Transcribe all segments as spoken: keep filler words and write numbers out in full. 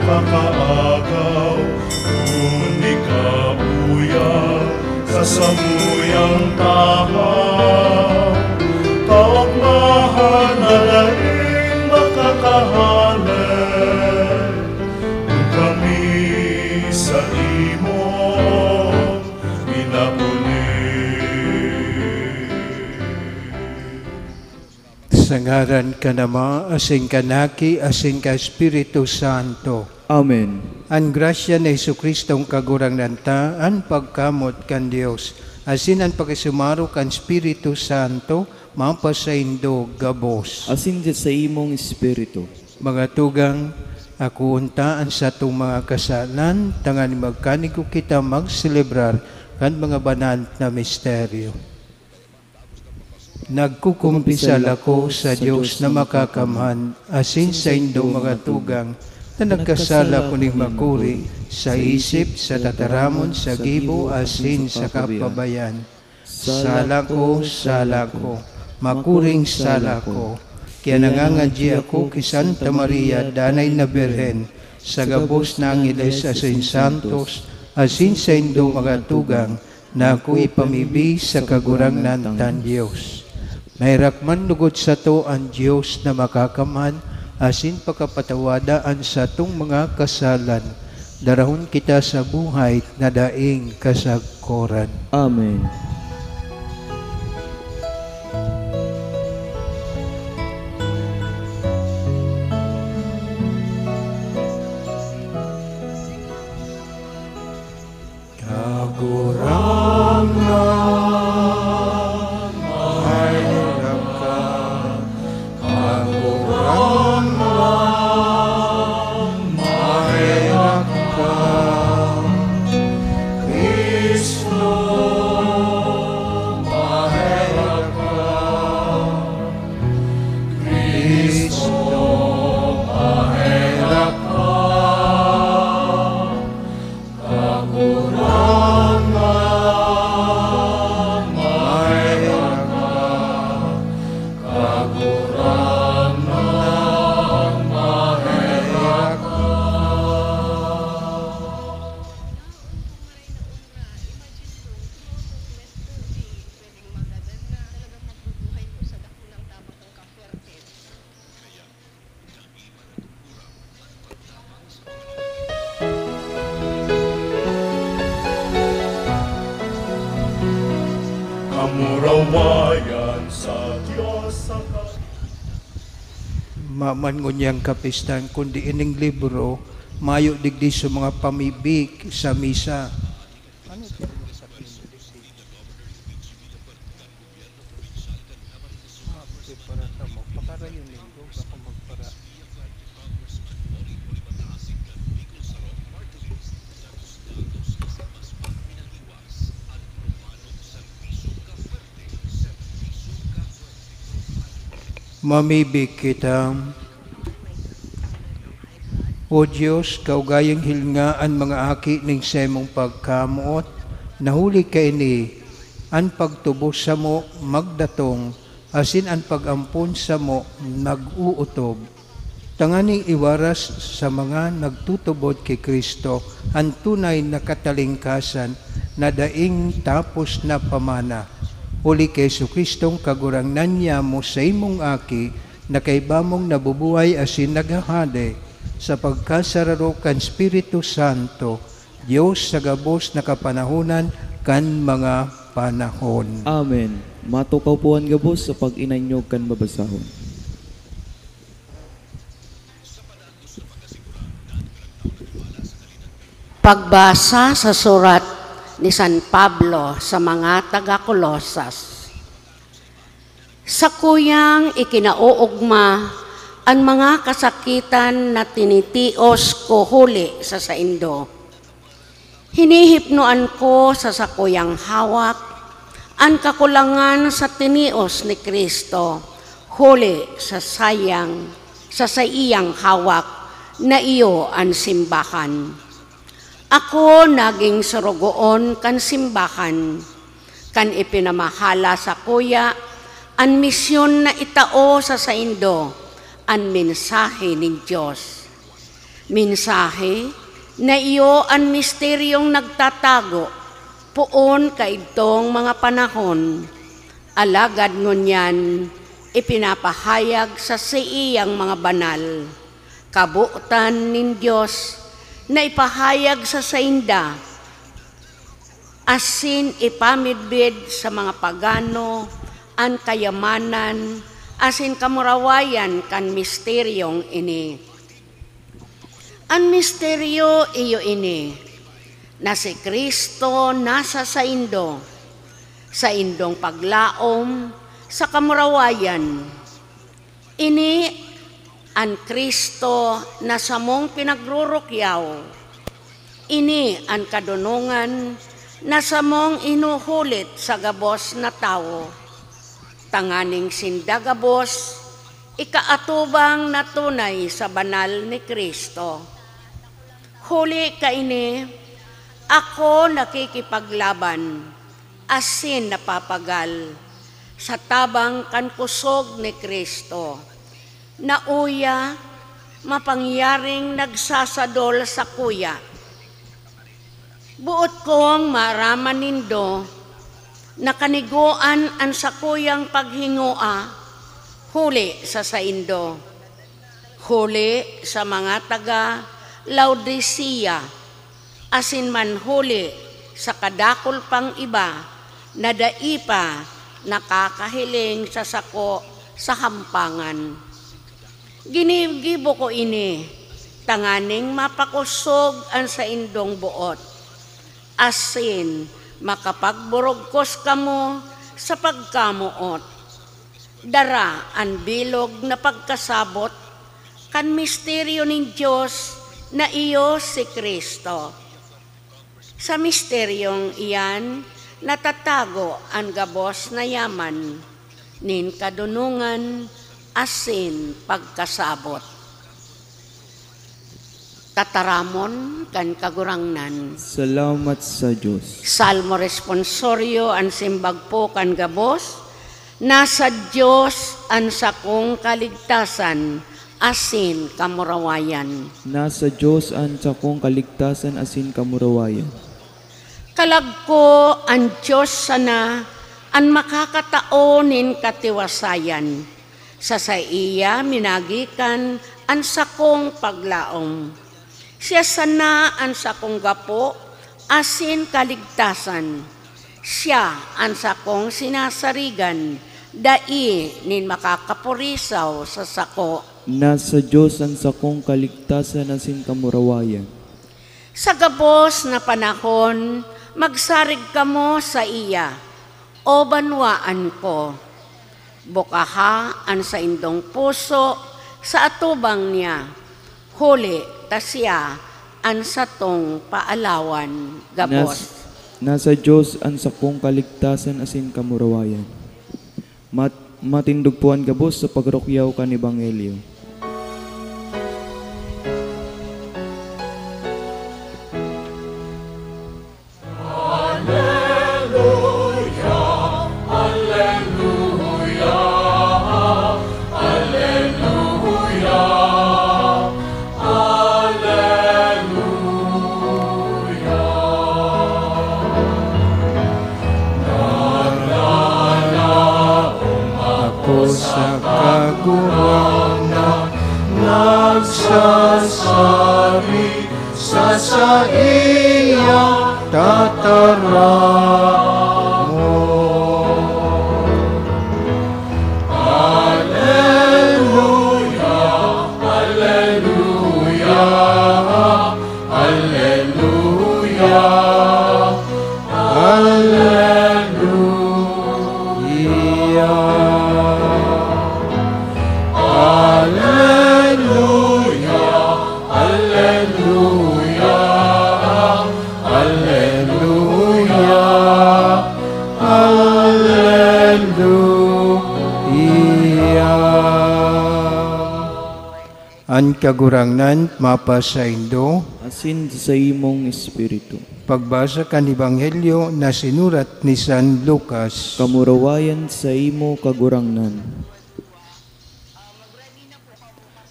Makaagaw, kundi kabuya sa samuyang tahaw. Kaogmahan na daing makakahale, kami sa imo minapuli. Sa ngaran kan Ama, asin kan Aki, asin kan Espiritu Santo. Amen. An grasya ni Jesu-Cristong Kagurangnan ta, an pagkamot kan Dios, asin an pakisumaro kan Espiritu Santo, mapasaindo gabos. Asin sa imong espiritu. Mga tugang, akoon ta an satong mga kasalan, tanganing magkanigo kita magselebrar kan mga banal na misteryo. Nagkukumpisal ako sa Dios na makakamhan, asin saindo, mga tugang, na nagkasala ko nin makuri sa isip, sa tataramon, sa gibo, asin sa kapabayan. Sala ko, sala ko, makuring sala ko. Kaya nangangadyi ako ki Santa Maria, Danay na Birhen, sa gabos na angheles asin santos, asin saindo, mga tugang, na ako ipamibi sa Kagurangnan tang Dios. Maherak man lugod sato an Dios na Makakamhan, asin pakapatawada an satong mga kasalan. Darahon kita sa buhay na daing kasagkoran. Amen. Kagurangnan, maherak ka. Kagurangnan, maherak ka. Cristo, maherak ka. Cristo, maherak ka. Kagurangnan, maherak ka. Kagurangnan, maherak ka. Kamurawayan sa Dios sa ka- Mayo man ngunyan kapistan, kundi ining libro, mayo digdi sa mga pamibi sa misa. Ano ito? Ah, okay, para sa mo. Pakarayon linggo, baka magpara- Mamibi kita. O Dios, kaugayang hilnga an mga aki ning saimong pagkamoot, na huli kaini, an pagtubos samo magdatong, asin an pag-ampon samo nag-ootob, tanganing iwaras sa mga nagtutubod ki Cristo an tunay na katalingkasan na daing tapos na pamana. Huli ki Jesu-Cristong Kagurangnan niamo, saimong Aki, na kaiba mong nabubuhay asin naghahade sa pagkasararo kan Espiritu Santo, Dios sa gabos na kapanahonan kan mga panahon. Amen. Matukaw po an gabos sa pag-inanyog kan babasahon. Pagbasa sa surat ni San Pablo sa mga taga Colosas. Sakuyang ikinaoogma an mga kasakitan na tinitios ko huli sa saindo. Hinihipnoan ko sa sakuyang hawak an kakulangan sa tinios ni Cristo huli sa sayang, sa saiyang hawak na iyo an simbahan. Ako naging sorogoon kan simbahan, kan ipinamahala sakuya an misyon na itao sa saindo an mensahe nin Dios. Mensahe na iyo an misteryong nagtatago poon kaidtong mga panahon, alagad ngunyan ipinapahayag sa saiyang mga banal. Kabotan nin Dios na ipahayag sa sainda asin ipamidbid sa mga pagano an kayamanan asin kamurawayan kan misteryong ini. An misteryo iyo ini, na si Cristo nasa saindo, saindong paglaom sa kamurawayan. Ini an Cristo na samong pinagrurukyaw. Ini an kadonongan na samong inuhulit sa gabos na tawo, tanganing sinda gabos ikaatubang na tunay sa banal ni Cristo. Huli kaini, ako nakikipaglaban asin napapagal sa tabang kan kusog ni Cristo, na uya mapangyaring nagsasadol sakuya. Boot kong maaraman nindo na kanigoan an sakuyang paghingoa huli sa saindo, huli sa mga taga Laodicea, asin man huli sa kadakul pang iba na dai pa nakakahiling sa sako sa hampangan. Ginigibo ko ini tanganing mapakosog an saindong boot, asin makapagburugkos kamo sa pagkamoot. Dara an bilog na pagkasabot kan misteryo nin Dios na iyo si Cristo. Sa misteryong iyan natatago an gabos na yaman nin kadonongan asin pagkasabot. Tataramon kan Kagurangnan. Salamat sa Dios. Salmo Responsorio, an simbag po kan gabos, "Nasa Dios an sakong kaligtasan asin kamurawayan." Nasa Dios an sakong kaligtasan asin kamurawayan. Kalag ko, an Dios sana an makakatao nin katiwasayan. Sa saiya minagikan an sakong paglaom. Siya sana an sakong gapo asin kaligtasan. Siya an sakong sinasarigan, dai nin makakapurisaw sa sako. Nasa Dios an sakong kaligtasan asin kamurawayan. Sa gabos na panahon, magsarig kamo saiya, O banwaan ko. Bukaha an saindong puso sa atubang niya, huli ta siya an satong paalawan gabos. Nas-, nasa Dios an sakong kaligtasan asin kamurawayan. Mat-, matindog po an gabos sa pagrukyaw kan ebanghelyo. Aleluya, aleluya, aleluya, aleluya. Naglalahom ako sa Kagurangnan, nagsasabi sa saiya tataramon. Aleluya, aleluya, aleluya, aleluya. Aleluya, aleluya, aleluya, aleluya. An Kagurangnan mapasaindo. Asin sa imong espiritu. Pagbasa kan Ebanghelyo na sinurat ni San Lucas. Kamurawayan saimo, Kagurangnan.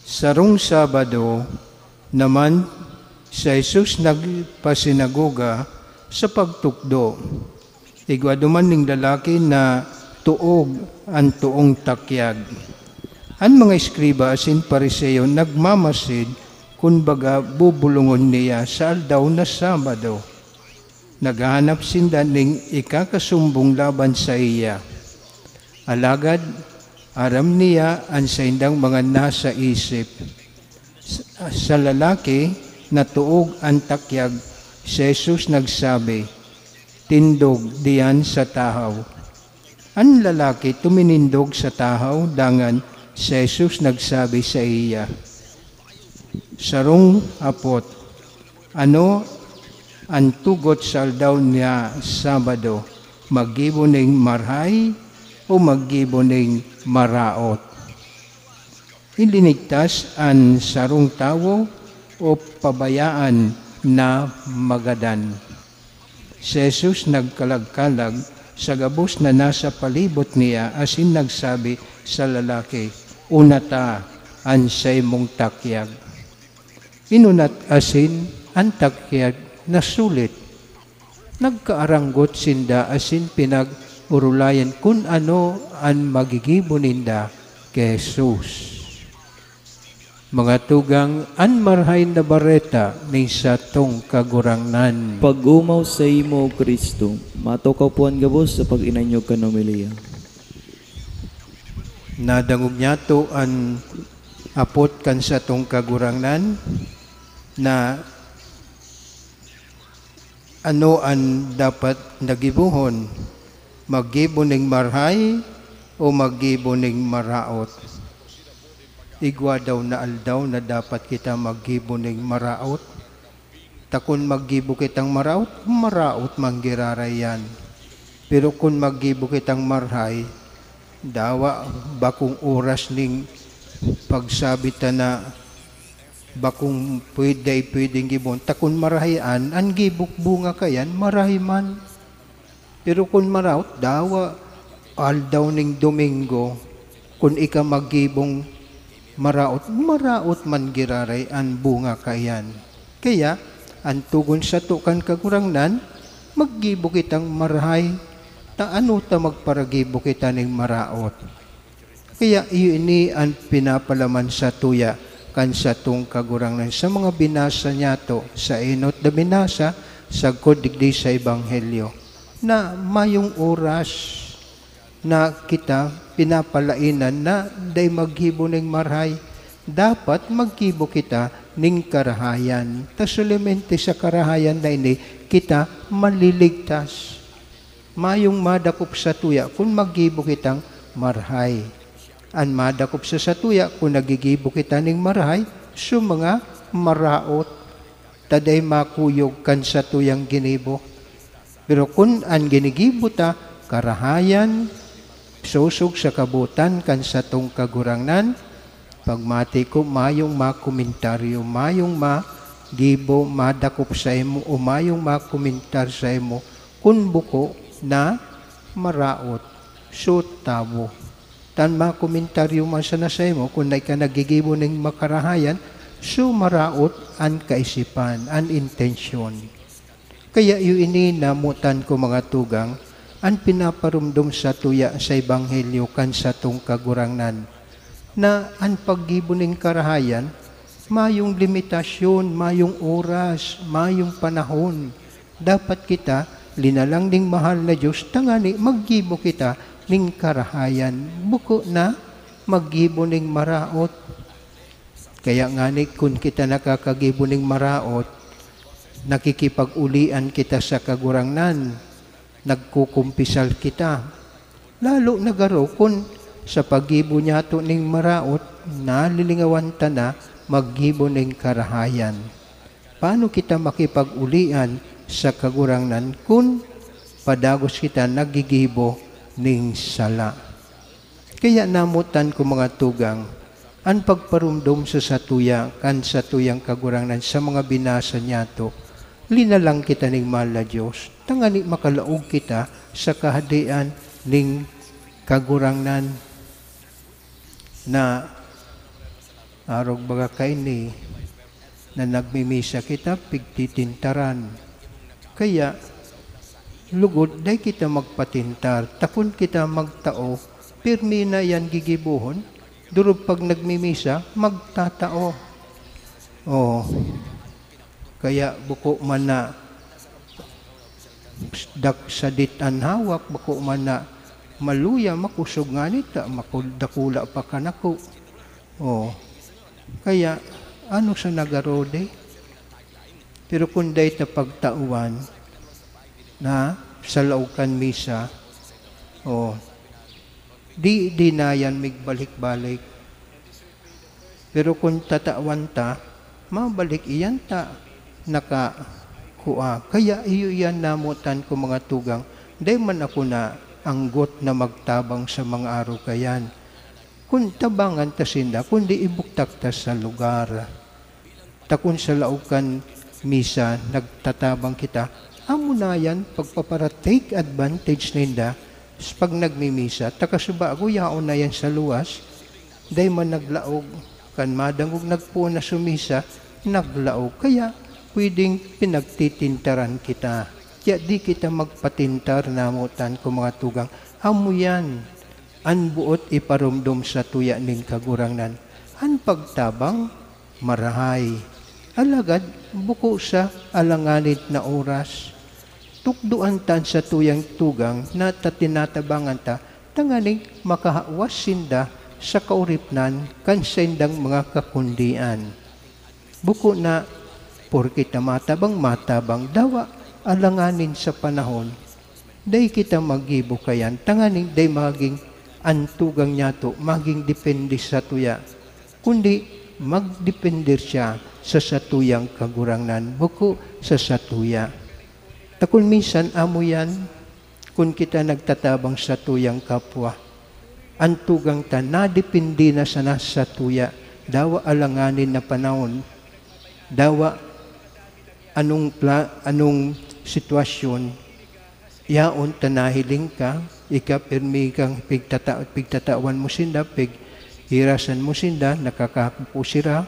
Sarong Sabado, Naman, si Jesus nagpasinagoga sa pagtukdo. Igwa duman ning lalaki na tuog an toong takyag. An mga eskriba asin Fariseo nagmamasid kun baga bubulongon niya sa aldaw na Sabado. Naghahanap sinda nin ikakasumbong laban saiya. Alagad aram niya an saindang mga nasa isip. Sa, sa lalaki na tuog an takyag, si Jesus nagsabi, "Tindog diyan sa tahaw." An lalaki tuminindog sa tahaw, dangan si Jesus nagsabi saiya, "Sarong apot, ano an tugot sa aldaw na Sabado? Maggibo nin marahay o maggibo nin maraot? Ilinigtas an sarong tawo o pabayaan na magadan?" Si Jesus nagkalag-kalag sa gabos na nasa palibot niya asin nagsabi sa lalaki, "Unata an saimong takyag." Inunat asin an takyag nasulit. Nagkaaranggot sinda asin pinag-orolayan kun ano an magigibo ninda ki Jesus. Mga tugang, an Marahay na Bareta nin satong Kagurangnan. Pag-omaw saimo, Cristo. Matukaw po an gabos sa pag-inanyog kan homilya. Nadangog niyato an apot kan satong Kagurangnan na ano an dapat na gibohon, maggibo nin marahay o maggibo nin maraot? Igwa daw na aldaw na dapat kita maggibo nin maraot. Ta kun maggibo kitang maraot, maraot man giraray iyan. Pero kun maggibo kitang marahay, dawa bakong oras nin pagsabi ta na bakong pwede, pwedeng gibon. Ta kun marahay an, an gibok bunga kaiyan, marahay man. Pero kun maraot, dawa, aldaw nin Domingo, kun ika maggibong maraot, maraot man giraray an bunga kaiyan. Kaya, an togon sato kan Kagurangnan, maggibo kitang marahay, ta ano ta magparagibo kita nin maraot? Kaya iyo ini an pinapalaman satuya kan satong Kagurangnan sa mga binasa niyato, sa enot na binasa, sagkod digdi sa Ebanghelyo, na mayong oras na kita pinapalainan na dai maggibo nin marahay. Dapat maggibo kita nin karahayan. Ta solamente sa karahayan na ini kita maliligtas. Mayong madakop satuya kun maggibo kitang marahay. An madakop sa satuya kun naggigibo kita nin marahay, so mga maraot, ta dai makuyog kan satuyang ginibo. Pero kun an ginigibo ta, karahayan, sosog sa kabotan kan satong Kagurangnan, pagmati ko, mayong makomentaryo, mayong magibo, madakop saimo, o mayong makomentar saimo, kun buko na maraot, so tawo. Tan makomentaryo man sana saimo, kun dai ka naggigibo nin makarahayan, so maraot an kaisipan, an intensyon. Kaya iyo ini namotan ko, mga tugang, an pinaparomdom satuya sa Ebanghelyo kan satong Kagurangnan, na an paggibo nin karahayan mayong limitasyon, mayong oras, mayong panahon. Dapat kita linalang ning mahal na Dios tangani maggibo kita nin karahayan, buko na maggibo nin maraot. Kaya ngani, kun kita nakakagibo nin maraot, nakikipag-ulian kita sa Kagurangnan, nagkukumpisal kita. Lalo na garo kun sa paggibo niyato nin maraot, nalilingawan ta na maggibo nin karahayan. Paano kita makipag-ulian sa Kagurangnan kun padagos kita naggigibo nin sala? Kaya namotan ko, mga tugang, an pagparomdom sa satuya kan satuyang Kagurangnan sa mga binasa niyato. Linalang kita nin mahal na Dios, tangani makalaog kita sa Kahadean nin Kagurangnan, na arog baga kaini, na nagmimisa kita, pigtitintaran. Kaya, lugod, dai kita magpatintar. Ta kun kita magtao, pirmi na yan gigibohon. Durog pag nagmimisa, magtatao. Oh. Kaya buko man na dak-, sadit an hawak, buko man na maluya, makosog ngani ta, maku-, dakula pa kan ako. Oh. Kaya, ano sa nagarode? Pero kun dai ta pagtawan na sa laog kan misa, oh, di, di na yan migbalik-balik. Pero kun tatawan ta, mabalik iyan ta nakakua. Kaya iyo iyan namotan ko, mga tugang, dai man ako naanggot na magtabang sa mga arokayan. Kun tabangan ta sinda, kundi ibugtak ta sa lugar. Ta kun sa laog kan misa nagtatabang kita, amo na yan pagpapara-take advantage ninda s-, pag nagmimisa. Ta kasubago, yaon na yan sa luwas, dai man naglaog. Kan madangog nagpoon na sumisa, naglaog. Kaya pwedeng pinagtitintaran kita. Kaya di kita magpatintar, namotan ko, mga tugang. Amo yan an boot iparomdom satuya nin Kagurangnan. An pagtabang, marahay. Alagad buko sa alanganin na oras. Tukdoan ta an satuyang tugang na ta tinatabangan ta tanganing makahawas sinda sa kaoripnan kan saindang mga kakundian. Buko na porke ta matabang, matabang, dawa alanganin sa panahon, dai kita maggibo kaiyan tanganing dai magin an tugang niyato magin depende sa satuya, kundi magdepende siya sa satuyang Kagurangnan, buko sa satuya. Ta kun minsan, amo yan, kun kita nagtatabang satuyang kapwa, an tugang ta nadepende na sana sa satuya, dawa alanganin na panahon, dawa anong pla-, anong sitwasyon, yaon ta nahiling ka, ika pirmi kang pigtata-, pigtatawan mo sinda, pighirasan mo sinda, nakakakupo sira,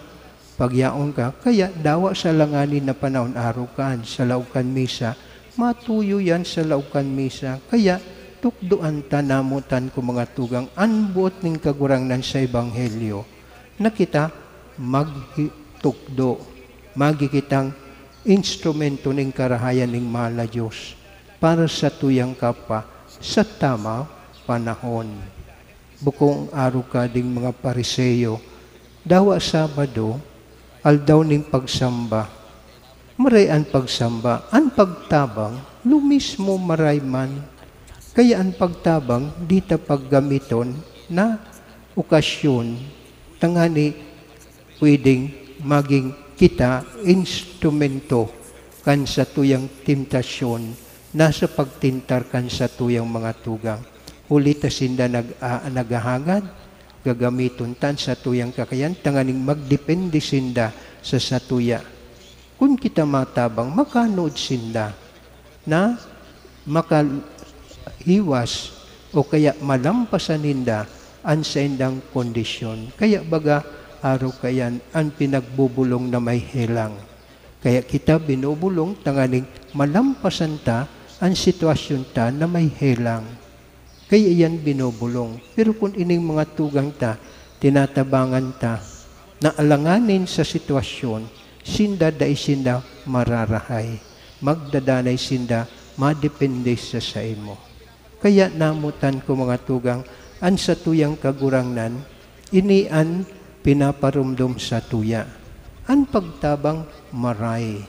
pagyaon ka, kaya dawa sa alanganin na panahon, arokan, sa laog kan misa, matuyo yan sa laog kan misa. Kaya tukdoan ta, namotan ko, mga tugang, an boot nin Kagurangnan sa Ebanghelyo, na kita magtukdo, magi kitang instrumento nin karahayan nin mahal na Dios para sa tuyang kapwa sa tamang panahon. Bukong arokan nin mga Fariseo, dawa Sabado, aldaw nin pagsamba. Maray an pagsamba, an pagtabang, lo mismo maray man. Kaya an pagtabang, di ta paggamiton na okasyon, tangani pwedeng magin kita instrumento kan satuyang temptasyon na sa pagtentar kan satuyang mga tugang. Huli ta sinda nag-, a-, naghahagad, gagamiton ta an satuyang kakayan tanganing magdepende sinda sa satuya. Kun kita matabang, makanood sinda na makahiwas o kaya malampasan ninda an saindang kondisyon. Kaya baga, arokan an pinagbubulong na may helang. Kaya kita binubulong tanganing malampasan ta an sitwasyon ta na may helang. Kaya iyan binubulong. Pero kun ining mga tugang ta, tinatabangan ta, na alanganin sa sitwasyon, sinda dai sinda mararahay. Magdadanay sinda, madepende sa saimo. Kaya namotan ko, mga tugang, an satuyang Kagurangnan, ini an pinaparomdom satuya. An pagtabang maray.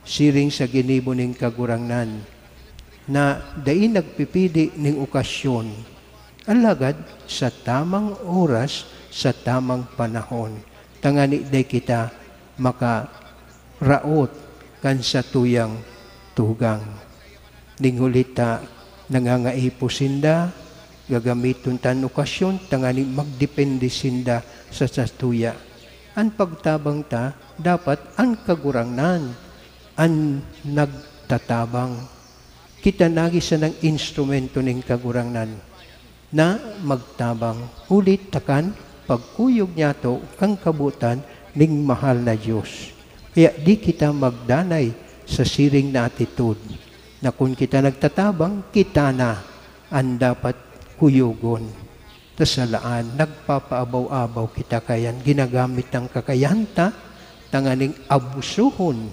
Siring sa ginibo nin Kagurangnan, na dai nagpipili nin okasyon, alagad sa tamang oras, sa tamang panahon, tangani dai kita makaraot kan satuyang tugang. Ning huli ta, nangangaipo sinda, gagamiton ta an okasyon tangani magdepende sinda sa satuya. An pagtabang ta, dapat an Kagurangnan an nagtatabang. Kita nagi sanang instrumento nin Kagurangnan na magtabang, huli ta kan pagkuyog niyato kan kabotan nin mahal na Dios. Kaya di kita magdanay sa siring na atitod na kun kita nagtatabang, kita na an dapat kuyogon. Ta salaan, nagpapaabaw-abaw kita kaiyan, ginagamit an kakayahan ta tanganing abusohon,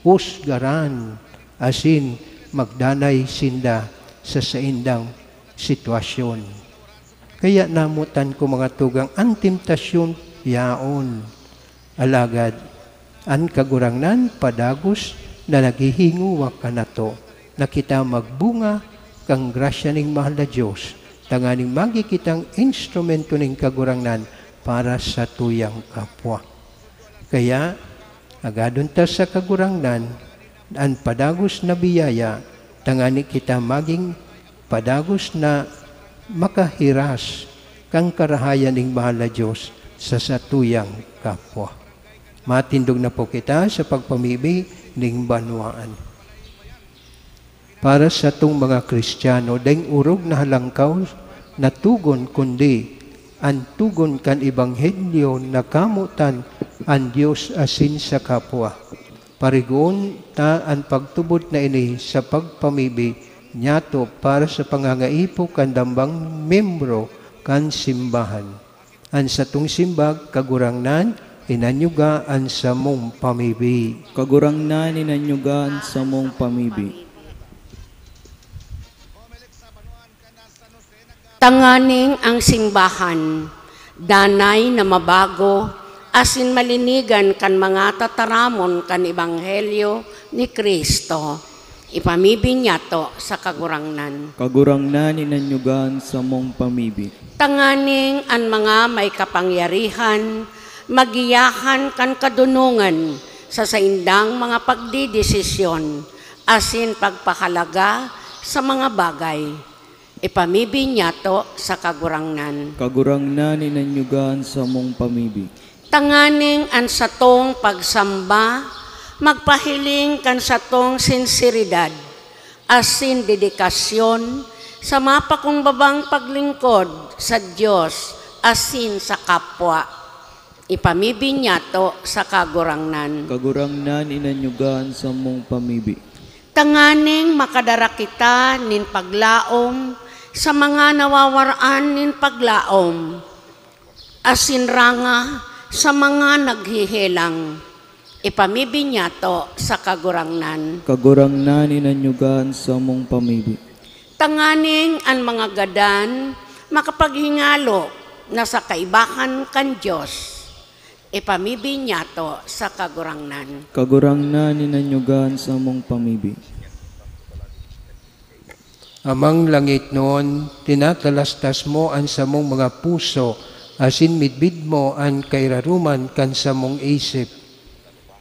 husgaran, asin magdanay sinda sa saindang sitwasyon. Kaya namotan ko, mga tugang, an temptasyon yaon. Alagad an Kagurangnan padagos na naghihinguwa kanato na kita magbunga kan grasya nin mahal na Dios, tanganing magi kitang instrumento nin Kagurangnan para sa tuyang kapwa. Kaya, agadon ta sa Kagurangnan an padagos na biyaya, tangani kita magin padagos na makahiras kan karahayan nin mahal na Dios sa satuyang kapwa. Matindog na po kita sa pagpamibi nin banwaan. Para satong mga Kristiyano, daing orog na halangkaw na tugon, kundi an tugon kan ebanghelyo na kamotan an Dios asin sa kapwa. Parigoon ta an pagtubod na ini sa pagpamibi niyato para sa pangangaipo kan dambang miyembro kan simbahan. An satong simbag, Kagurangnan, inanyuga an samong pamibi. Kagurangnan, inanyuga an samong pamibi. Tanganing ang simbahan danay na mabago asin malinigan kan mga tataramon kan ebanghelyo ni Cristo. Ipamibi niyato sa Kagurangnan. Kagurangnan, inanyuga an samong pamibi. Tanganing an mga may kapangyarihan magiyahan kan kadonongan sa saindang mga pagdedesisyon asin pagpahalaga sa mga bagay. Ipamibi niyato sa Kagurangnan. Kagurangnan, inanyuga an samong pamibi. Tanganing an satong pagsamba magpahiling kan satong sinseridad asin dedikasyon sa mapakumbabang paglingkod sa Dios asin sa kapwa. Ipamibi niyato sa Kagurangnan. Kagurangnan, inanyuga an samong pamibi. Tanganing makadara kita nin paglaom sa mga nawawaraan nin paglaom asin ranga sa mga naghehelang. Ipamibi niyato sa Kagurangnan. Kagurangnan, inanyuga an samong pamibi. Tanganing an mga gadan makapaghingalo na sa kaibahan kan Dios. Ipamibi niyato sa Kagurangnan. Kagurangnan, inanyuga an samong pamibi. Amang langitnon, tinatalastas mo an samong mga puso, asin midbid mo an kairaroman kan samong isip.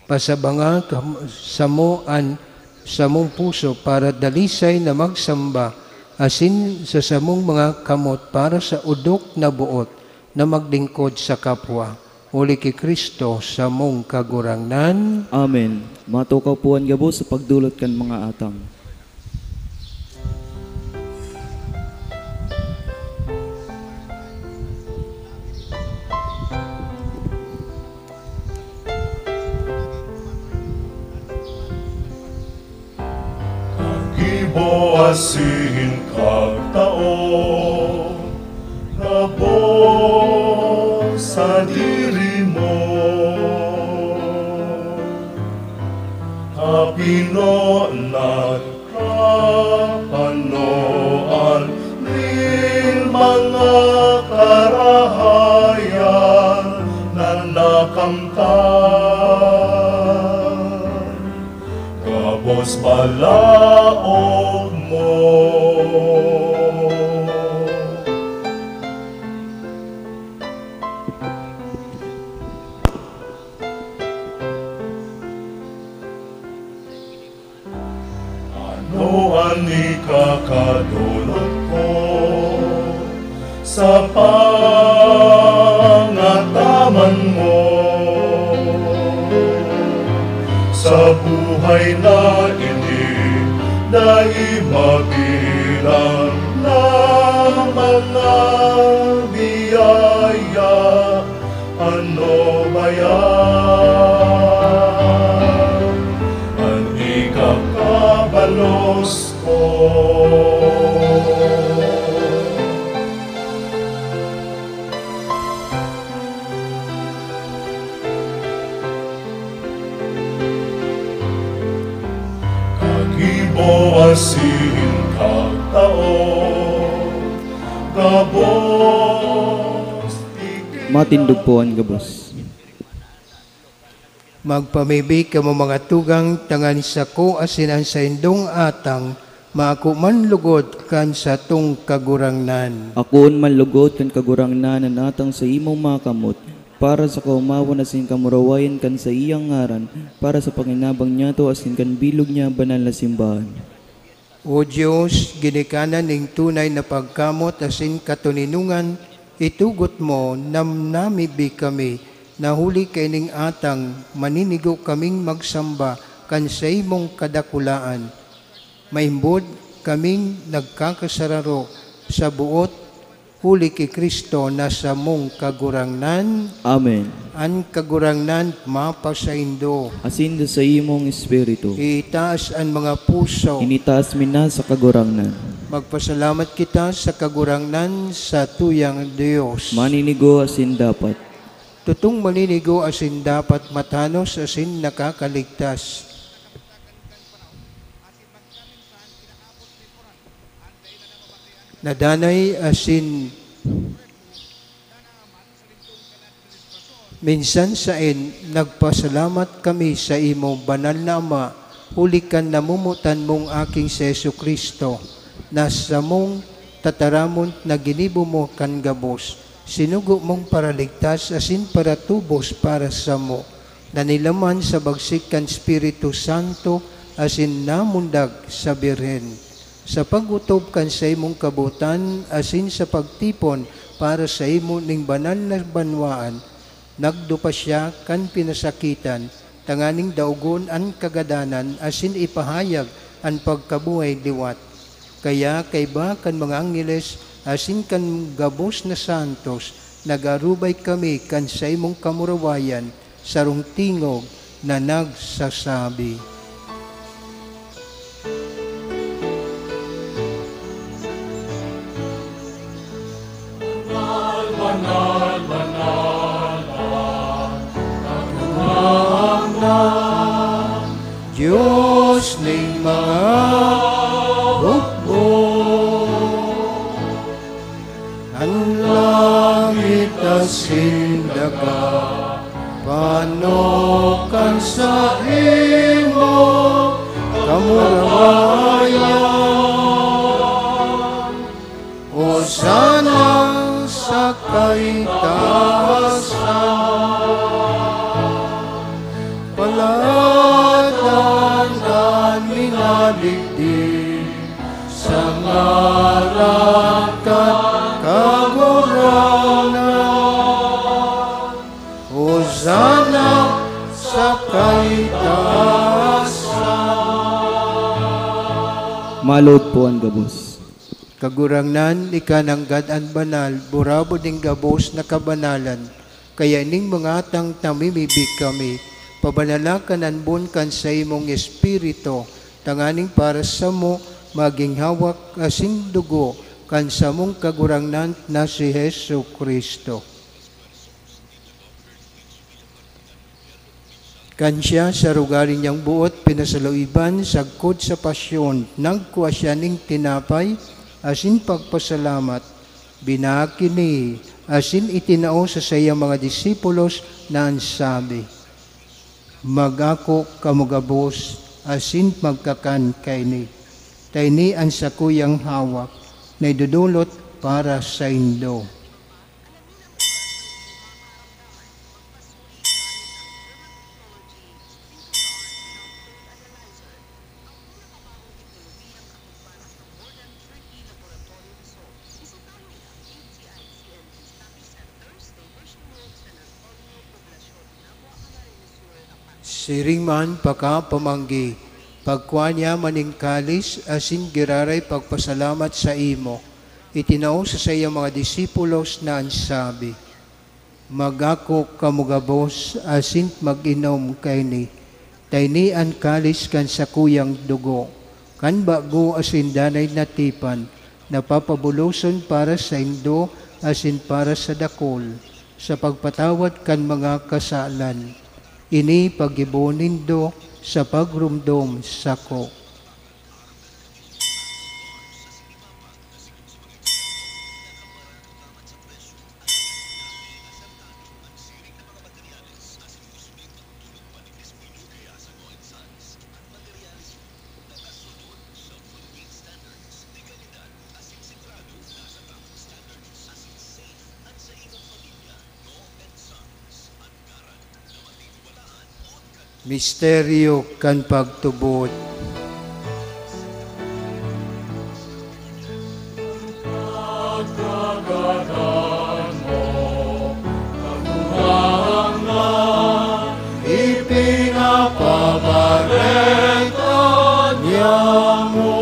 Pasabanga kam-, samo an samong puso para dalisay na magsamba, asin sa samong mga kamot para sa odok na boot na maglingkod sa kapwa, huli ki Cristo, samong Kagurangnan. Amen. Matukaw po an gabos sa pagdolot kan mga atang. Kagibo asin kagtao, gabos sadiri mo. Kapinonan, kapanoan nin mga karahayan na nakamtan. Gabos balaog mo. Ano an ikakadolot ko sa pangataman mo? Sa buhay na ini, dai mabilang na mga biyaya. Ano ba yan? Diyos ko. Kagibo asin kagtao, gabos. Matindog po an gabos. Magpamibi kamo, mga tugang, tanganing sako asin an saindong atang maako man lugod kan satong Kagurangnan. Akoon man lugod kan Kagurangnan an atang sa imong mga kamot, para sa kaomawan asin kamurawayan kan saiyang ngaran, para sa pakinabang niyato asin kan bilog niya banal na simbahan. O Dios, ginikanan nin tunay na pagkamot asin katoninongan, itugot mo na namibi kami, na huli kaining atang maninigo kaming magsamba kan saimong kadakulaan. Maimbod kaming nagkakasararo sa boot huli ki Cristo na samong Kagurangnan. Amen. An Kagurangnan mapasaindo. Asin sa imong espiritu. Itaas an mga puso. Initaas mi na sa Kagurangnan. Magpasalamat kita sa Kagurangnan, sa tuyang Dios. Maninigo asin dapat. Totong maninigo asin dapat, matanos asin nakakaligtas. Nadanay asin minsan saen, nagpasalamat kami sa imo, Banal na Ama, huli kan namomotan mong Aking si Jesu-Cristo, na samong tataramon na ginibo mo kan gabos, sinugo mong paraligtas asin paratubos para samo, na nilaman sa bagsik kan Espiritu Santo asin namundag sa Birhen. Sa pag-otob kan saimong kabotan asin sa pagtipon para saimo nin banal na banwaan, nagdupa siya kan pinasakitan, tanganing daogon an kagadanan asin ipahayag an pagkabuhay liwat. Kaya kaiba kan mga angheles asin kan gabos na santos, nag-arubay kami kan saimong kamurawayan, sarong tingog na nagsasabi, "Banal, banal, banal an Kagurangnan, Dios nin mga hukbo." An langit asin daga pano kan saimo kamurawayan. Hosana sa kaitaasan. Paladan an minadigdi sa ngaran kan Kagurangnan. Hosana sa kaitaasan. Maloot po an gabos. Kagurangnan, ika nanggad an banal, burabod nin gabos na kabanalan. Kaya ning mga atang namimibi kami, pabanala kan anbon kan saimong Espiritu, tanganing para samo magin hawak asin dugo kan samong Kagurangnan na si Jesu-Cristo. Kan siya sa rugari niyang boot pinasaluiban sagkod sa pasyon, nagkua siya nin tinapay asin pagpasalamat, binakini asin itinao sa saiyang mga disipulos na an sabi, "Mag-ako kamo gabos asin magkakan kaini, ta ini an sakuyang hawak na idodolot para saindo." Siring man pakapamanggi, pagkua niya man nin kalis asin giraray pagpasalamat saimo, itinao sa saiyang mga disipulos na an sabi, "Mag-ako kamo gabos asin mag-inom kaini, ta ini an kalis kan sakuyang dugo, Kan bago asin danay na tipan, na papabuloson para saindo asin para sa dakul, sa pagpatawad kan mga kasalan. Ini paggibo nindo sa pagromdom sako. Misteryo kan pagtubod. Kagurangnan, ipinapabareta niamo.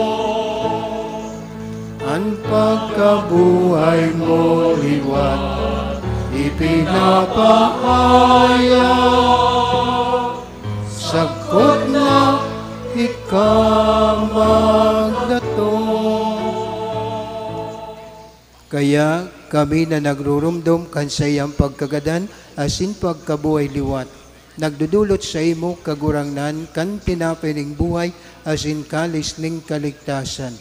An pagkabuhay mo liwat ipinapahayag, sagkod na ika magdatong. Kaya kami na nagruromdom kan saiyang pagkagadan asin pagkabuhay liwat, nagdodolot saimo, Kagurangnan, kan tinapay ning buhay asin kalis ning kaligtasan.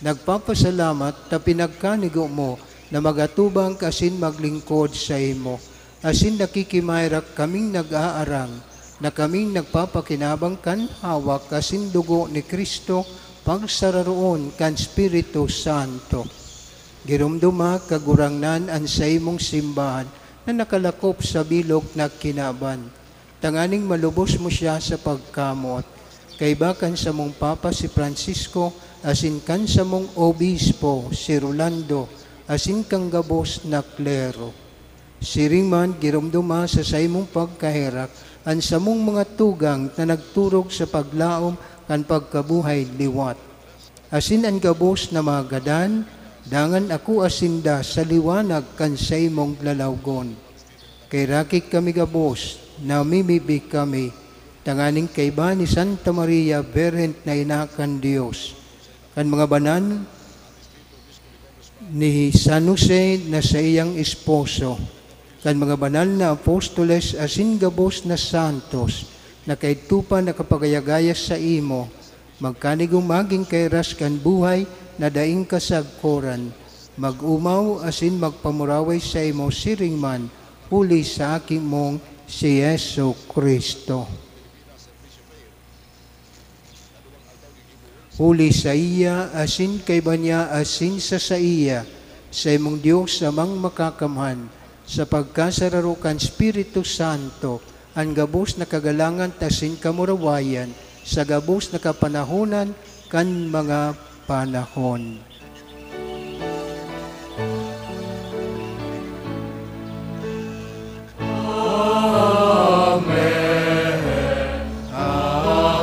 Nagpapasalamat ta pinagkanigo mo na mag-atubang asin maglingkod saimo, asin nakikimaherak kaming nag-aarang na kaming nagpapakinabang kan hawak asin dugo ni Cristo pagsararoon kan Espiritu Santo. Giromdoma, Kagurangnan, an saimong simbahan na nakalakop sa bilog na kinaban, tanganing malubos mo siya sa pagkamoot. Kaiba kan samong Papa si Francisco, asin kan samong Obispo si Rolando, asin kan gabos na klero. Siring man, giromdoma sa saimong pagkaherak an samong mga tugang na nagturog sa paglaom kan pagkabuhay liwat, asin an gabos na mga gadan, dangan akoa sinda sa liwanag kan saimong lalawgon. Kaheraki kami gabos, namimibi kami, tanganing kaiba ni Santa Maria, Birhen na Ina kan Dios, kan mga banal ni San Jose na saiyang esposo, kan mga banal na apostoles asin gabos na santos na kaidto pa nakapagayagaya saimo, magkanigong magin kairas kan buhay na daing kasagkoran, mag-omaw asin magpamuraway saimo siring man, huli sa Aki mong si Jesu-Cristo. Huli saiya, asin kaiba niya, asin sa saiya, saimong Dios, Amang Makakamhan, sa pagkasararo kan Espiritu Santo, an gabos na kagalangan asin kamurawayan, sa gabos na kapanahonan kan mga panahon. Amen. Amen.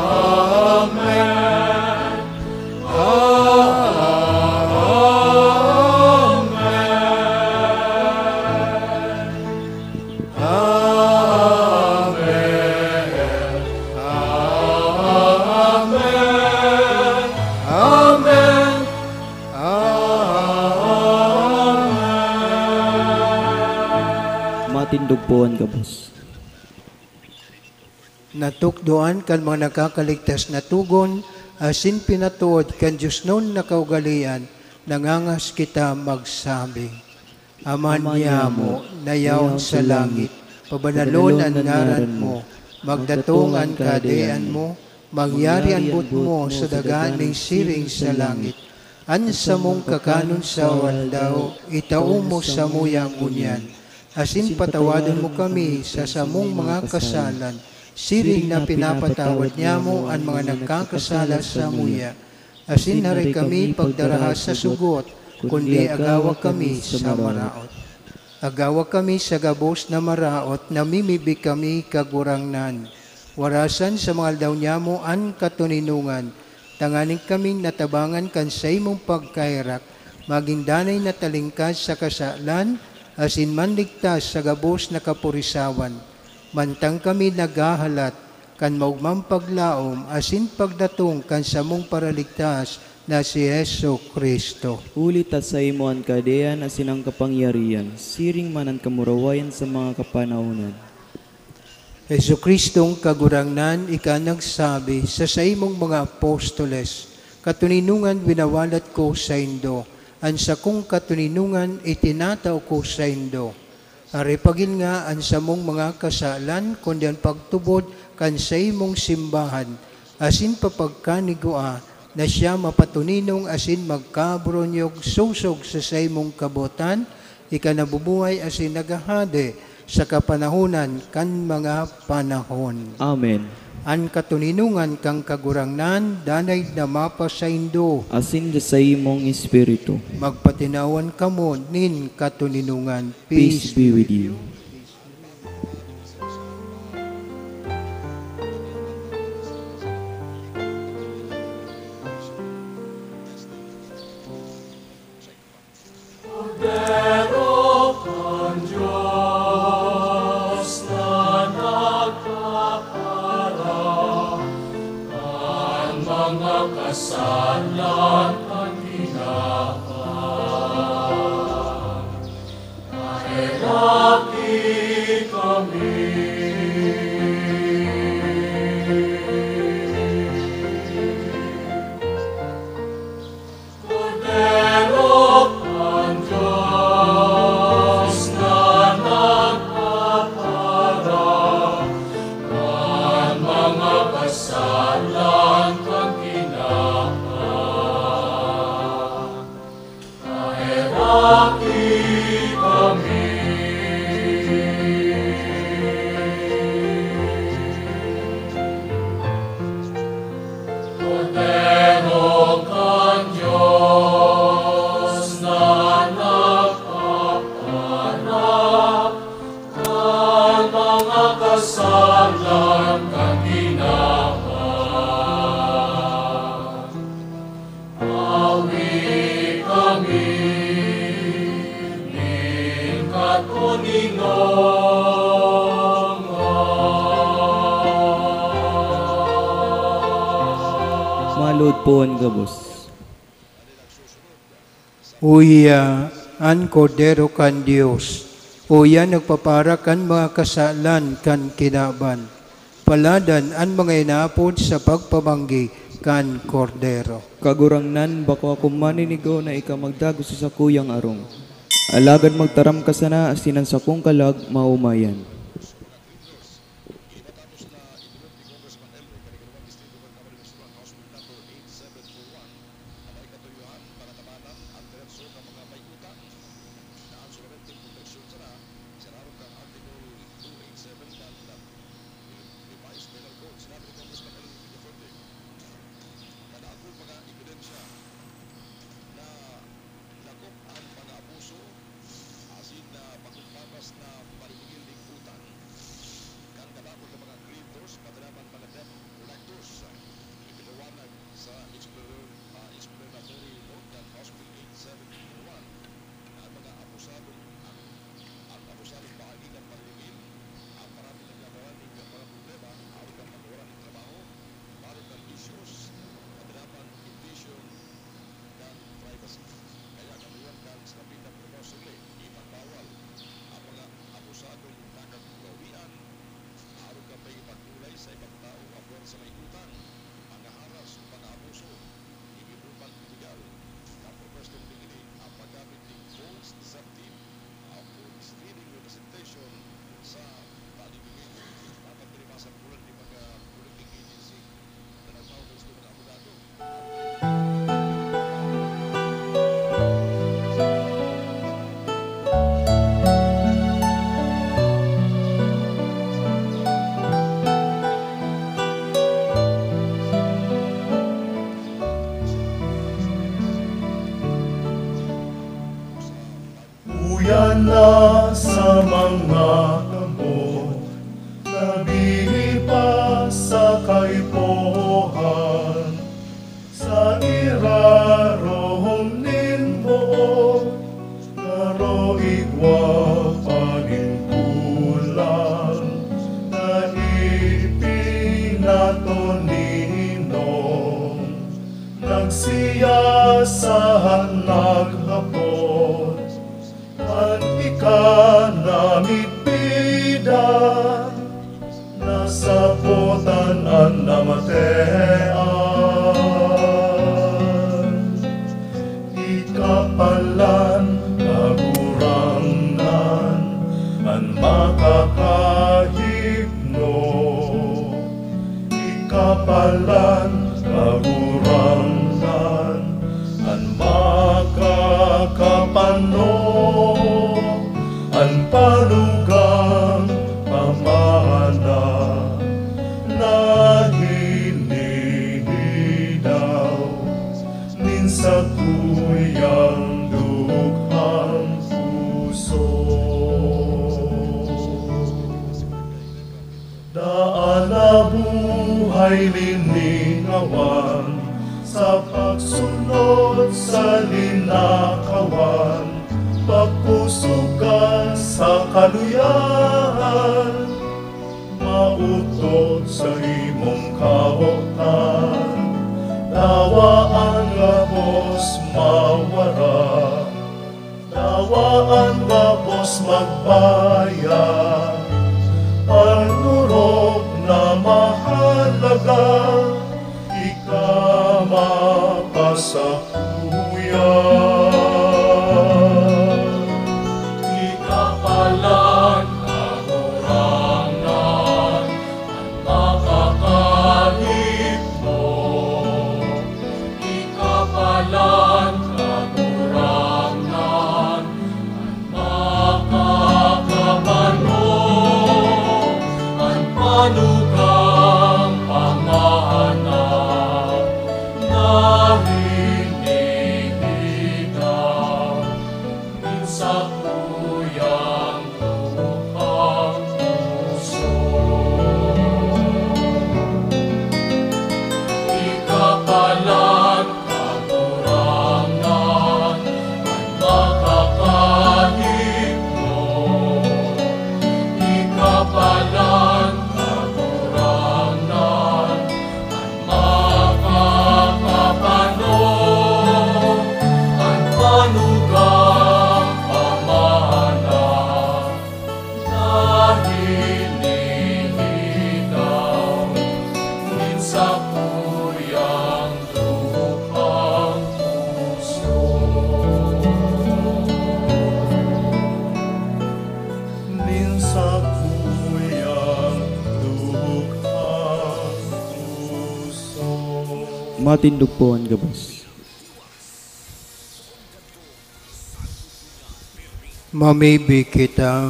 Amen. Matindog po an gabos. Natukdoan kan mga nakakaligtas na togon, asin pinatood kan diosnon na kaugalean, nangangas kita magsabi, Ama niamo, na yaon sa langit, pabanalon an ngaran mo, magdatong an kahadean mo, mangyari an boot mo sa daga nin siring sa langit. An samong kakanon sa aldaw, itao mo samuya ngunyan, asin patawadon mo kami sa samong mga kasalan, siring na pinapatawad niamo an mga nagkakasala samuya. Asin hare kami pagdaraha sa sugot, kundi agawa kami sa maraot. Agawa kami sa gabos na maraot, namimibi kami, Kagurangnan. Warasan sa mga aldaw niamo an katoninongan, tanganing kaming natabangan kan saimong pagkaherak, magin danay na talingkas sa kasalan, asin manligtas sa gabos na kapurisawan. Mantang kami naghahalat, kan maogmang paglaom asin pagdatong kan samong Paraligtas na si Jesu-Cristo. Huli ta saimo an kahadean asin an kapangyarihan, siring man an kamurawayan sa mga kapanahonan. Jesu-Cristong Kagurangnan, ika an nagsabi sa saimong mga apostoles, "Katoninongan winawalat ko saindo, an sakong katoninongan itinatao ko saindo." Ari pagin nga an samong mga kasalan, kundi an pagtubod kan saimong simbahan, asin papagkanigua na siya mapatoninong asin magkaburonyog sosog sa saimong kabotan, ika nabubuhay asin naghahade sa kapanahonan kan mga panahon. Amen. An katoninongan kan Kagurangnan danay na mapasaindo. Asin sa saimong espiritu. Magpatinawan kamo nin katoninongan. Peace be with you. Kordero kan Dios na nagkapara kan mga kasalan kan tinawan, kaheraki kami. Kordero kan Dios na nagpapara kan mga kasalan kan tinawan, kaheraki kami. Kordero kan Dios na nagpapara kan mga kasalan kan tinawan, awi kami nin katoninongan. Maluod po an gabos. Uya, an Kordero kan Dios, uya nagpapara kan mga kasalan kan kinaban. Paladan an mga inaapod sa pagpamanggi kan Kordero. Kagurangnan, bako akong maninigo na ika magdagos sa sakuyang arong. Alagad magtaram ka sana asin an sakong kalag maomayan. Revised Penal Code, sinabi ni Congressman Elwin Villafuerte, na daagul pa nga ebidensya na lakop an pag-aabuso asin, ah, pagkumpabas na paninigil nin utang kan gababon na mga creditors, pati naman mga debt collectors. Ipinawanag sa explanatory, ah, explanatory note kan House Bill eight seven four one na ang mga abusadong, ang, ang abusadong bahagi kan paninigil, ang parati naglalawan nin mga problema, arog kan pagkawara nin trabaho, marital issues, pati naman invasion kan privacy. Kaya katuyuan kan sarapit na proposal, ipagbawal ang mga abusadong nakagawian, arog kan pakikipagtulay sa ibang tao apwera sa may utang, panghaharas o pag-aabuso. Igibon man iligal na propostong digdi ang paggamit nin false, deceptive, o misleading representation sa paninigil. Dapat pinipasa bulan ni mga bulletin agency na nagtao gusto mga abogado. Uya na sa mga kamot na bini pa sa kaipuhan, sa irarom nin buot, garo igwa pa nin kulang na ipin Sahan naghapot, an ika na midbidan, nasabotan an namatean. Ika palan, Kagurangnan, an makakahipno. Ika palan, Kagurangnan, an makakapano, an panugang pamana na hinihidaw nin sakuyang dukhang puso. Daan na buhay liningawan sa pagsunod sa linakawan, pagpusukan sa kaluyahan, maotot sa imong kahotan. Dawa an gabos mawara, dawa an gabos magbaya, an orog na mahalaga, ika mapasakuya. Ika palan, Kagurangnan, an makakahipno. Ika palan, Kagurangnan, an makakapano, an panugang pamana na hinihidaw nin sakuyang dukhang puso. Ika palan, Kagurangnan, an makakahipno. Ika palan, Kagurangnan, an makakapano, an panugang pamana na hinihidaw nin sakuyang dukhang puso. Nin sakuyang dukhang puso. Matindog po an gabos. Mamibi kita.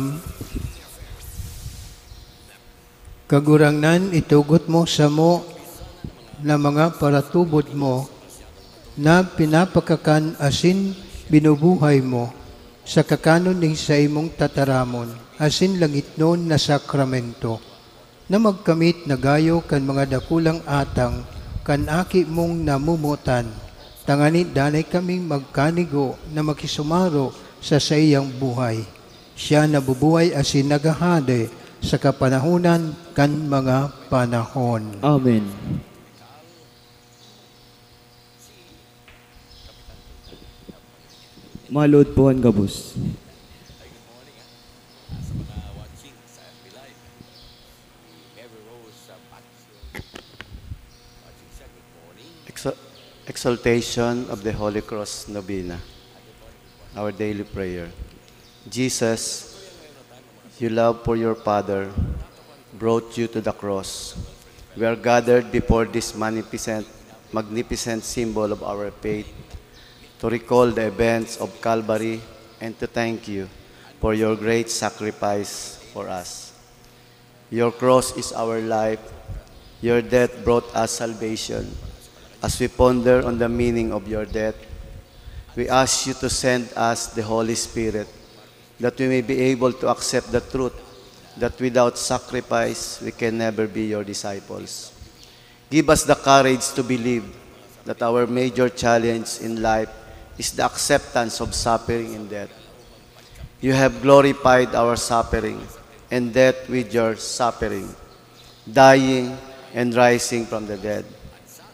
Kagurangnan, itugot mo samo na mga paratubod mo na pinapakakan asin binubuhay mo sa kakanon nin saimong tataramon asin langitnon na sakramento, na magkamit na gayo kan mga dakulang atang kan Aki mong namomotan, tangani danay kaming magkanigo na makisumaro sa saiyang buhay. Siya nabubuhay asin naghahade sa kapanahonan kan mga panahon. Amen. Maluod po an gabos. Exal-, Exaltation of the Holy Cross Novena. Our daily prayer. Jesus, your love for your Father brought you to the cross. We are gathered before this magnificent, magnificent symbol of our faith to recall the events of Calvary and to thank you for your great sacrifice for us. Your cross is our life. Your death brought us salvation. As we ponder on the meaning of your death, we ask you to send us the Holy Spirit that we may be able to accept the truth that without sacrifice we can never be your disciples. Give us the courage to believe that our major challenge in life is the acceptance of suffering and death. You have glorified our suffering and death with your suffering, dying and rising from the dead.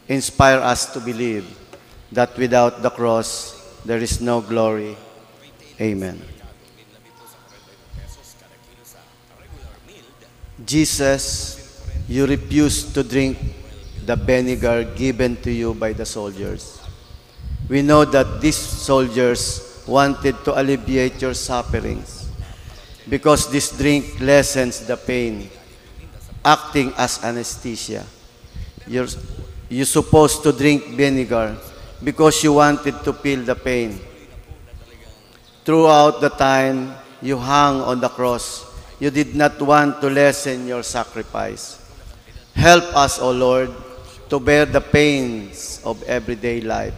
Inspire us to believe that without the cross there is no glory. Amen. Jesus, you refused to drink the vinegar given to you by the soldiers. We know that these soldiers wanted to alleviate your sufferings because this drink lessens the pain, acting as anesthesia. You're, you supposed to drink vinegar because you wanted to feel the pain. Throughout the time you hung on the cross, you did not want to lessen your sacrifice. Help us, O Lord, to bear the pains of everyday life.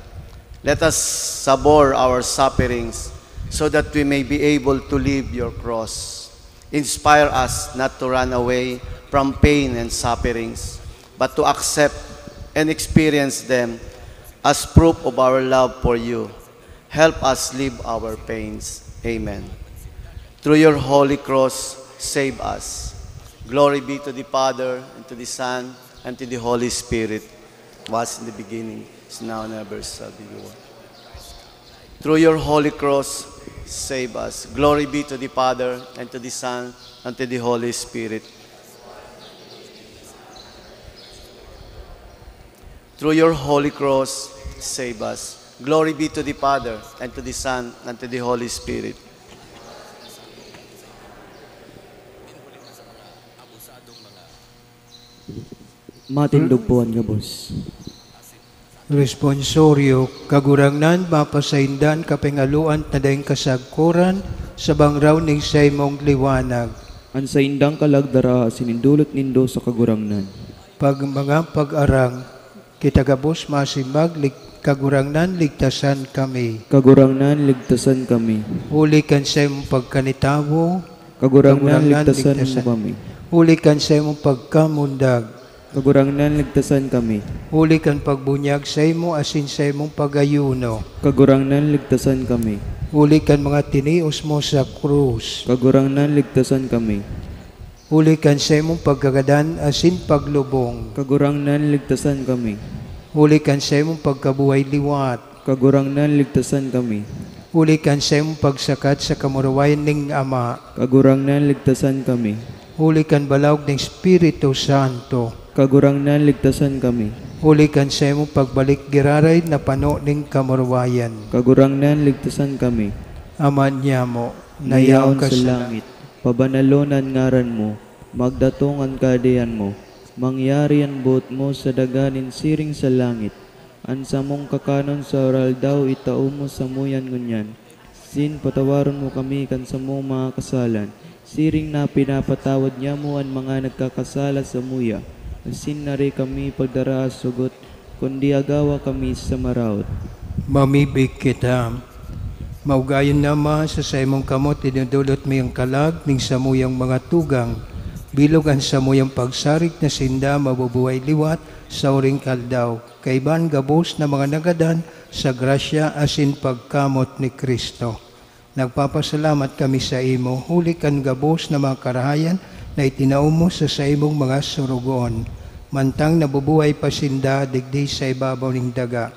Let us savor our sufferings so that we may be able to live your cross. Inspire us not to run away from pain and sufferings, but to accept and experience them as proof of our love for you. Help us live our pains. Amen. Through your holy cross, save us. Glory be to the Father, and to the Son, and to the Holy Spirit, was in the beginning, is now, and ever shall be, world. Through your holy cross, save us. Glory be to the Father, and to the Son, and to the Holy Spirit. Through your holy cross, save us. Glory be to the Father, and to the Son, and to the Holy Spirit. Matindog po an gabos. Responsorio, Kagurangnan, mapasainda an kapingaluan na daing kasagkoran sa bangraw ning saimong liwanag. An saindang kalag dara asin indolot nindo sa Kagurangnan. Pag mga pag-arang, kita gabos masimbag, lig-, Kagurangnan, ligtasan kami. Kagurangnan, ligtasan kami. Huli kan saimong pagkanitawo, Kagurangnan, Kagurangnan, ligtasan ligtasan. mo kami. Huli kan saimong pagkamundag. Kagurangnan, ligtasan kami. Huli kan pagbunyag saimo asin saimong pag-ayuno. Kagurangnan, ligtasan kami. Huli kan mga tinios mo sa krus. Kagurangnan, ligtasan kami. Huli kan saimong pagkagadan asin paglubong. Kagurangnan, ligtasan kami. Huli kan saimong pagkabuhay liwat. Kagurangnan, ligtasan kami. Huli kan saimong pagsakat sa kamurawayan ning Ama. Kagurangnan, ligtasan kami. Huli kan balaog ning Espiritu Santo. Kagurangnan, ligtasan kami. Huli kan saimong pagbalik giraray na pano ning kamurawayan. Kagurangnan, ligtasan kami. Ama niamo, na yaon ka sa langit, pabanalon an ngaran mo, magdatong an kahadean mo, mangyari an boot mo sa daga nin siring sa langit. An samong kakanon sa aroaldaw itao mo samuya ngunyan. Sin patawaron mo kami kan samong mga kasalan, siring na pinapatawad niamo an mga nagkakasala samuya. Asin dai kami pagdara sa sugot, kundi agawa kami sa maraot. Mamibi kita. Maugayon na, Ama, sa saimong kamot idodolot mi an kalag ning samuyang mga tugang, bilog an samuyang pagsarig na sinda mabubuhay liwat sa uring kaldaw, kaiba an gabos na mga nagadan sa grasya asin pagkamot ni Cristo. Nagpapasalamat kami saimo huli kan gabos na mga karahayan na itinao mo sa saimong mga sorogoon, mantang nabubuhay pa sinda digdi sa ibabaw ning daga.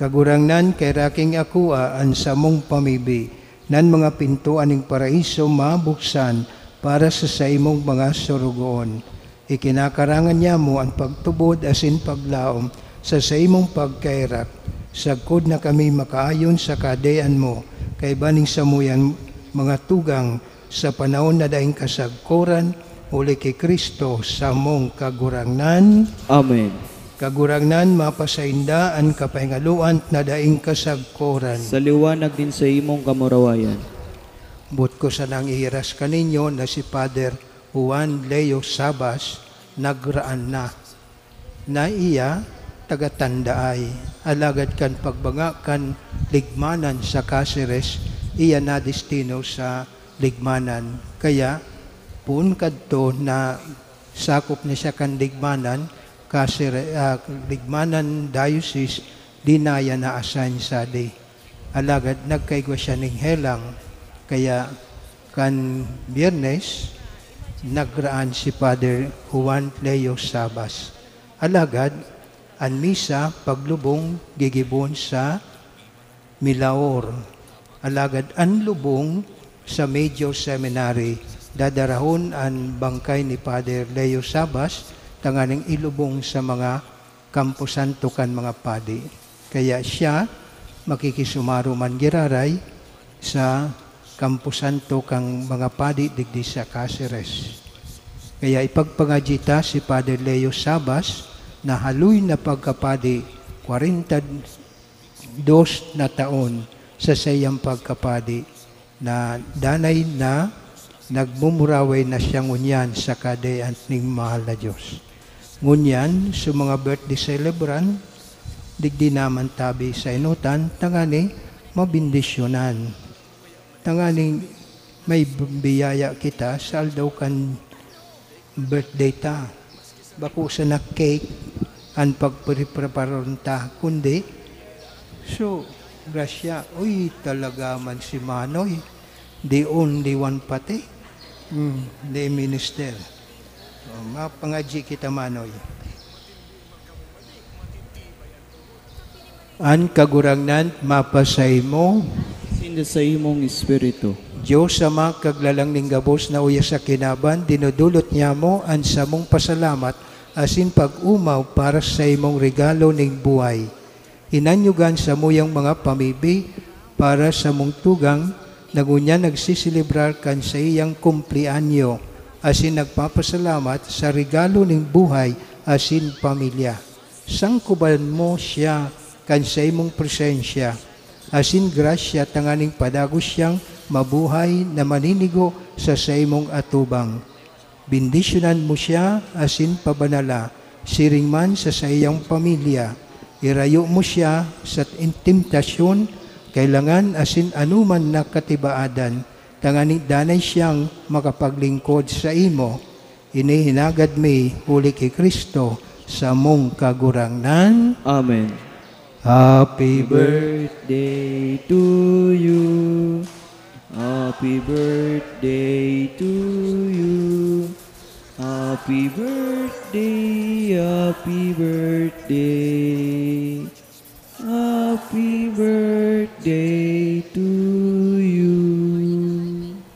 Kagurangnan, kairaking akoa an samong pamibi, nan mga pintoan ning Paraiso mabuksan para sa saimong mga sorogoon. Ikinakarangan niamo an pagtubod asin paglaom sa saimong pagkairak, sagkod na kami makaayon sa Kahadean mo, kaiba ning samuyang mga tugang, sa panahon na daing kasagkoran, huli ki Cristo, samong Kagurangnan. Amen. Kagurangnan, mapasainda an kapahingaluan na daing kasagkoran. Sa liwanag nin saimong kamurawayan. Boot ko sanang ihiras kaninyo na si Father Juan Leo Sabas nagraan na, na iya taga Tandaay. Alagad kan pagbanga kan Ligmanan sa Caceres, iya nadestino sa Ligmanan. Kaya, poon kadto na sakop na siya kan Ligmanan, Cacere-, ah, Ligmanan Diocese, di na iya na-assign sa di. Alagad nagkaigwa siya ning helang, kaya kan Biyernes, nagraan si Father Juan Leo Sabas. Alagad, An misa, paglubong, gigibon sa Milaor. Alagad an lubong sa Major Seminary, dadarahon an bangkay ni Father Leo Sabas tanganing ilubong sa mga kamposanto kan mga padi. Kaya siya makikisumaro man giraray sa kamposanto kan mga padi digdi sa Caceres. Kaya ipagpangadyi ta si Father Leo Sabas na haloy na pagkapadi, kwarenta dos na taon sa saiyang pagkapadi, na danay na nagmumuraway na siya ngunyan sa kadayaan ning mahal na Diyos. Ngunyan, sa mga birthday celebrant, digdi naman tabi sa enotan, tangani mabindisyonan. Tanganing may biyaya kita sa aldaw kan birthday ta. Bako sana cake an pagpreparar ta, kundi, so, grasya, uy, talaga man si Manoy, the only one pati, hmm, the minister. O, mapangadyi kita, Manoy. An Kagurangnan mapasaimo. Sinda sa imong espiritu. Dios Ama, Kaglalang nin gabos na uya sa kinaban, dinudulot niamo an samong pasalamat asin pag-omaw para sa imong regalo nin buhay. Inanyugan samuyang mga pamibi para sa mong tugang na ngunyan nagseselebrar kan saiyang kumpleanyo asin nagpapasalamat sa regalo nin buhay asin pamilya. Sangkoban mo siya kan saimong presensya, asin grasya tanganing padagos siyang mabuhay na maninigo sa saimong atubang. Bendisyonan mo siya asin pabanala, siring man sa saiyang pamilya. Irayo mo siya sa temptasyon, kailangan asin anoman na katibaadan, tanganing danay siyang makapaglingkod saimo. Ini hinagad mi huli ki Cristo, samong Kagurangnan. Amen. Happy birthday to you. Happy birthday to you. Happy birthday, happy birthday. Happy birthday to you.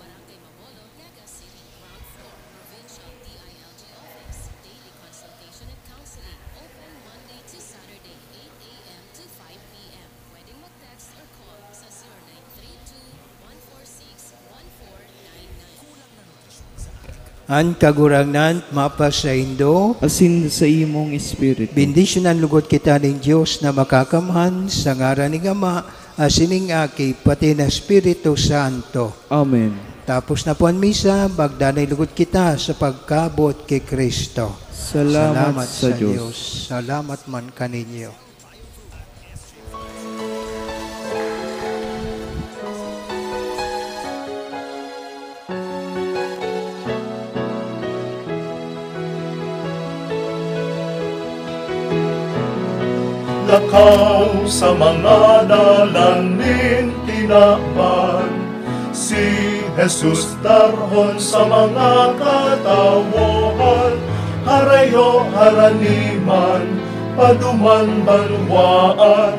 Barangay Mabolo, Naga City, Ground Floor, Provincial D I L G Office. Daily consultation and counseling. Open Monday to Saturday, eight a m to five p m. Pwedeng mag-text or call sa zero nine three two, one four six, one four nine nine. An Kagurangnan mapasaindo. Asin sa imong espiritu. Bendisyonan lugod kita nin Dios na Makakamhan, sa ngaran nin Ama, asin nin Aki, pati na Espiritu Santo. Amen. Tapos na po an misa, magdanay lugod kita sa pagkaabot ki Cristo. Salamat sa Dios. Salamat man kaninyo. Lakaw sa mga dalan nin tinaban, si Jesus darhon sa mga katawohan, harayo, harani man, paduman, banwaan,